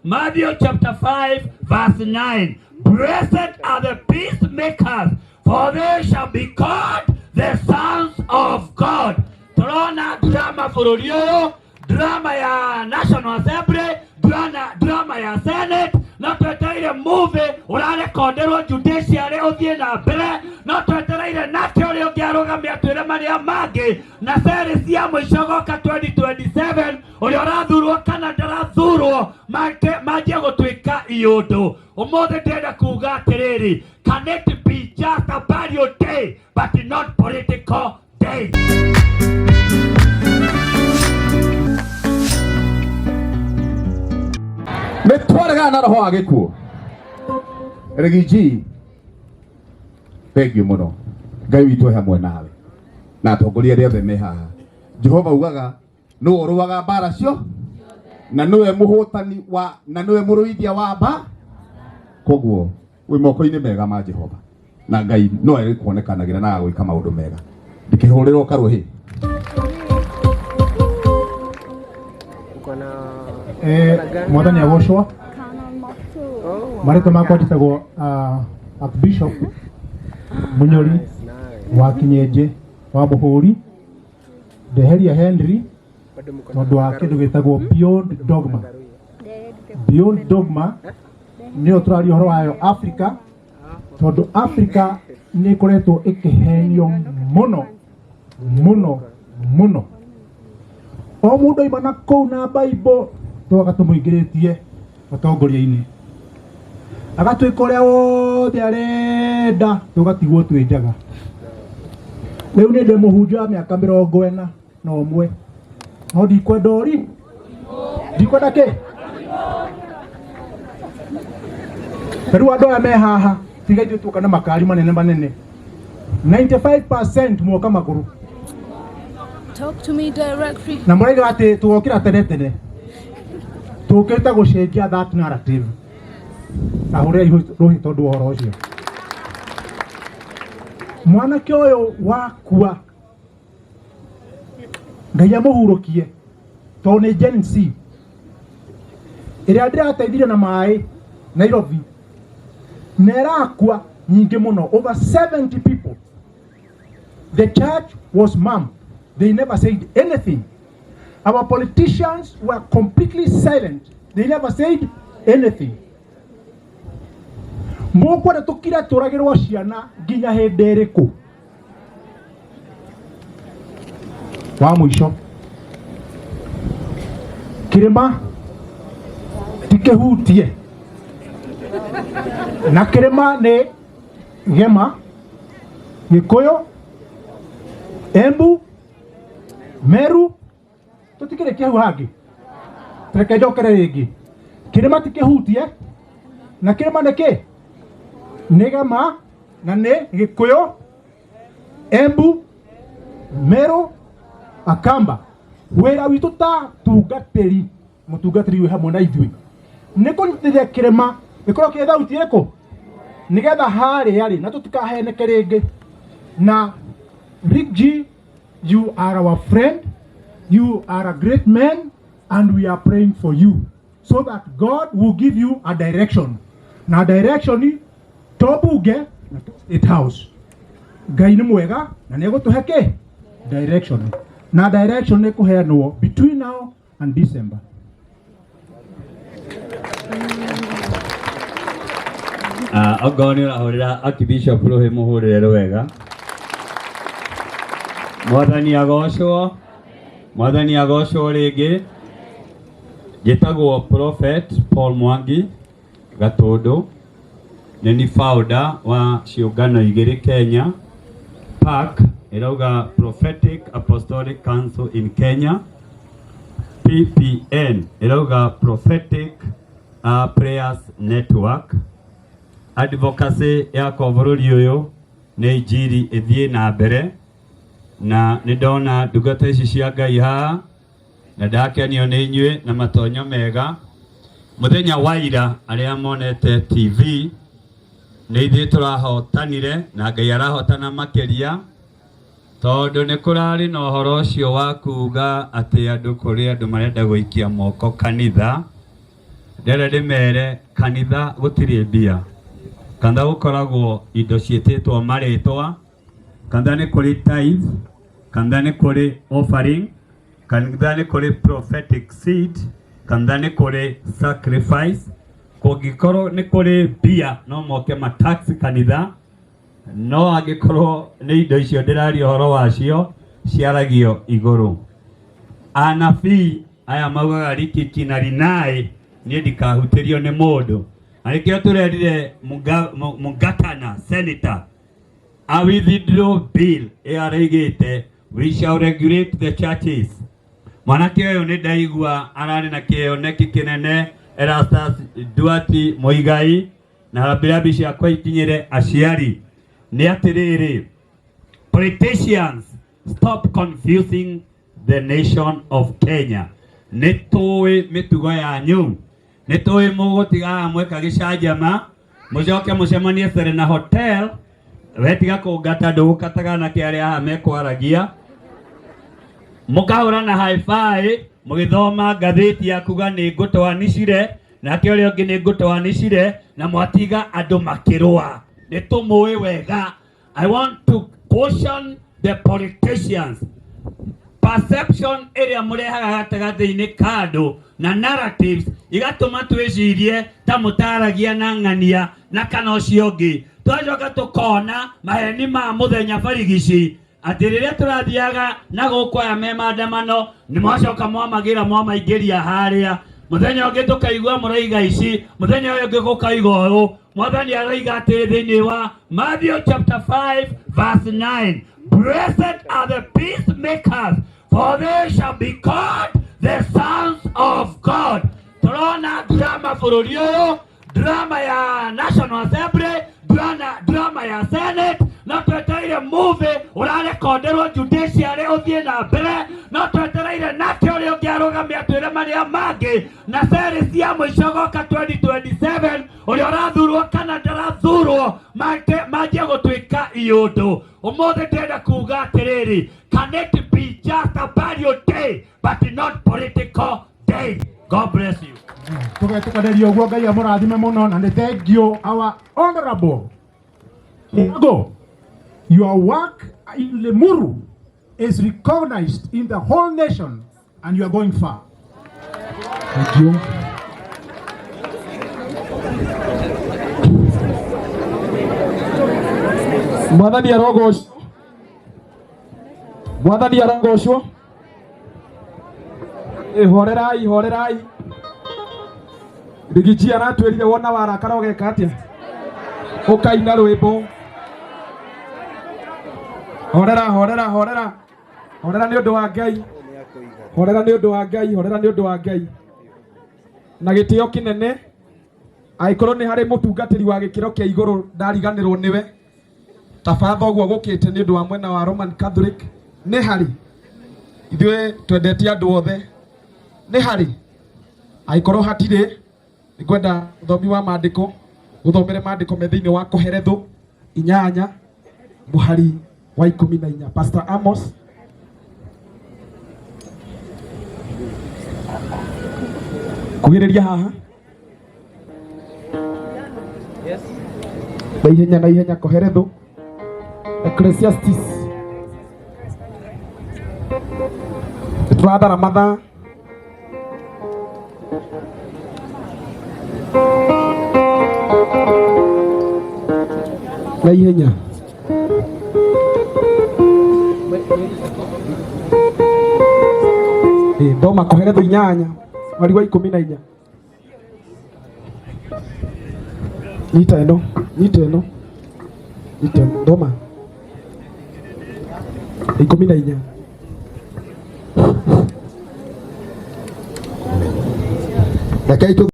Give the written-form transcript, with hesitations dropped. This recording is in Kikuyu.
Matthew chapter 5 verse 9. Blessed are the peacemakers, for they shall be called the sons of God. Tũrona drama bũrũri ũyũ, drama ya National Assembly, drama ya Senate, no twetereire movie ũrarekonderwo judiciary ũthiĩ na mbere, no twetereire nake ũrĩa ũngĩ arũgame atwĩre marĩa mangĩ, na seri cia mũico goka 2027 ũrĩa ũrathurwo kana ndarathurwo manjie gũtuĩka iũndũ. Ũmũthĩ ndĩrenda kuga atĩrĩrĩ, can it be just a burial day but not political day? Nĩ twaregana na roho wa gĩkuũ. Rigiji, thengiũ mũno. Ngai witũ e hamwe nawe na atongoria arĩa othe me haha. Jehova ugaga nũ ũrũaga mbara cio na nĩwe mũhũtani wa na nĩwe mũrũithia wa mba. Koguo wĩ moko-inĩ mega ma Jehova na Ngai no erĩkuonekanagĩra na agagwĩka maũndũ mega. Ndikĩhũrĩrwo karũhĩ. Mwathani agocwo. Marĩtwa makwa njĩtagwo Archbishop Munyori wa Kinyenje wa Mũhũri. Ndeheria Henry tondũ wa kĩndũ gĩtagwo Beyond Dogma. Beyond Dogma nĩyo tũraria ũhoro wayo Africa, tondũ Africa nĩ ĩkoretwo ĩkĩhenio mũno mũno mũno. O mũndũ aima na kũu na Bible twoka tũmũingĩrĩtie ũtongoria-inĩ, agatuĩka ũrĩa wothe arenda, tũgatigwo twĩ njaga. Rĩu nĩ ndĩ mũhunjia wa mĩaka 41, no ndikwenda ũri, ndikwenda kĩ. Ta rĩu andũ aya me haha, tiga ithuĩ tuoka na makari manene manene, 95% muoka magũrũ. Talk to me directly. Na mũraiga atĩ tũgokĩra tene tene, tũkĩte gũcenjia that narrative. Ta hũrĩrai rũhĩ tondũ wa ũhoro ũcio. Mwanake ũyũ wakua, Ngai amũhurũkie, tondũ nĩ Gen Z ĩrĩa ndĩrateithirie na maĩ Nairobi, na ĩrakua nyingĩ mũno, over 70 people. The church was mum. They never said anything. Our politicians were completely silent. They never said anything. Mũkwenda tũkire tũragĩrwo ciana nginya hĩndĩ ĩrĩkũ? Wa mũico, kĩrĩma ti kĩhutie, na kĩrĩma nĩ Gema, Gĩkũyũ, Embu, Meru, tũtikĩrĩkia hau hangĩ. Reke njokere rĩngĩ. Kĩrĩma ti kĩhutie, na kĩrĩma nĩ kĩ? Nĩ Gema na nĩ Gĩkũyũ, Embu, Meru, Akamba. Wĩra witũ ta tungatĩri, mũtungatĩri wĩ hamwe na ithuĩ, nĩ kũnyitithia kĩrĩma gĩkorwo kĩ thauti ĩrĩkũ, nĩgetha harĩa rĩ na tũtikaheneke rĩngĩ. Na Rick G, you are our friend, you are a great man, and we are praying for you so that God will give you a direction. Na direction to bunge na to State House. Ngai nĩ mwega na nĩ egũtũhe kĩ direction, na direction nĩ kũheanwo between now and December. Ongorwo nĩ ũrahũrĩra Archbishop rũhĩ, mũhũrĩre rwega. Mwathani agocwo, Mwathani agocwo rĩngĩ. Njĩtagwo Prophet Paul Mwangi Gatũndũ, nĩ ni founder wa ciũngano igĩrĩ Kenya. PAC ĩrauga Prophetic Apostolic Council in Kenya, PPN ĩrauga Prophetic Prayers Network. Advocacy yakwa bũrũri ũyũ nĩ injiri ĩthiĩ na mbere, na nĩ ndona ndungata ici cia Ngai haha na ndakenio nĩ inyuĩ na matonyo mega. Mũthenya wa ira arĩa monete TV, nĩ ithuĩ tũrahotanire na Ngai arahotana makĩria, tondũ nĩ kũrarĩ na ũhoro ũcio wa kuga atĩ andũ kũrĩ andũ marenda gũikia moko kanitha. Ndĩrenda ndĩmere kanitha gũtirĩ mbia. Kanitha gũkoragwo indo ciĩtĩtwo marĩtwa, kanitha nĩ kũrĩ tithe, kanitha nĩ kũrĩ offering, kanitha nĩ kũrĩ prophetic seed, kanitha nĩ kũrĩ sacrifice. Kũngĩkorwo nĩ kũrĩ mbia no moke ma tax kanitha, no angĩkorwo nĩ indo icio ndĩraria ũhoro wacio ciaragio igũrũ. Anabii aya maugaga rikiki na rinai niĩ ndikahutĩrio nĩ mũndũ. Na nĩkĩo tũrerire Mungatana senator a withdraw bill ĩyo araigĩte we shall regulate the churches. Mwanake ũyũ nĩ ndaigua ararĩ na kĩoneki kĩnene Erastus Duati Muigai na rambirambi ciakwa ikinyĩre aciari nĩ atĩrĩrĩ, politicians stop confusing the nation of Kenya. Nĩ tũĩ mĩtugo yanyu, nĩ tũĩ mũgũtigaga mweka gĩcanjama mũcoke mũcemanie Serena Hotel wetiga kũngata ndũgũkataga anake arĩa haha mekwaragia mũkahũrana hi-fi mũgĩthoma ngathĩti ya kuga nĩ ngũtwanicire nake ũrĩa ũngĩ nĩ ngũtwanicire na mwatiga andũ makĩrũa. Nĩ tũmũĩ wega. I want to caution the politicians. Perception ĩrĩa mũrehaga gatagatĩ-inĩ ka andũ na narratives igatũma twĩcirie ta mũtaragia na ng'ania na kana ũcio ũngĩ, twacoka tũkona maheni ma mũthenya barigici atĩ rĩrĩa tũrathiaga na gũkũ aya me maandamano nĩ mwacoka mwamagĩra mwamaingĩria harĩa mũthenya ũngĩ tũkaigua mũraiga ici, mũthenya ũyũ ũngĩ gũkaigua ũũ. Mwathani aroiga atĩrĩ thĩinĩ wa Matthew chapter 5 verse 9, blessed are the peacemakers for they shall be called the sons of God. Tũrona drama bũrũri ũyũ, drama ya National Assembly, drama ya Senate, no twetereire movie ũrarekonderwo judiciary ũthiĩ na mbere, no twetereire nake ũrĩa ũngĩ arũgame atwĩre marĩa mangĩ, na seri cia mũico goka 2027 ũrĩa ũrathurwo kana ndarathurwo manjie gũtuĩka iũndũ. Ũmũthĩ ndĩrenda kuga atĩrĩrĩ, can it be just a burial day but not political day? God bless you. Tũgetĩkanĩria ũguo. Ngai amũrathime mũno na nĩ thank you, our honorable Go. Your work in Limuru is recognized in the whole nation and you are going far. Thank you. Mwathani arogocwo, Mwathani arogocwo. Ĩ, horerai, horerai. Rigiji aratwĩrire wona warakara ũgeka atĩa? Ũkaina rwĩmbo. Horera, horera, horera, horera nĩ ũndũ wa Ngai, horera nĩ ũndũ wa Ngai, horera nĩ ũndũ wa Ngai. Na gĩtĩo kĩnene, angĩkorwo nĩ harĩ mũtungatĩri wa gĩkĩro kĩa igũrũ ndariganĩrwo nĩwe ta batha ũguo gũkĩte nĩ ũndũ wa mwena wa Roman Catholic, nĩ harĩ ithuĩ twendete andũ othe, nĩ harĩ. Angĩkorwo hatirĩ, nĩngwenda mũthomi wa maandĩko gũthomere maandĩko me thĩinĩ wa Koheretho 8 mũhari wa 14. Pastor Amos. Kugĩrĩria haha na ihenya, na ihenya. Koheretho, Ecclesiastes, tũrathara mathaa. Na ihenya. Thoma Koheretho 8 mweri wa 14. Nyita ĩno, nyita ĩno, nyita ĩno, thoma 14. Rekei.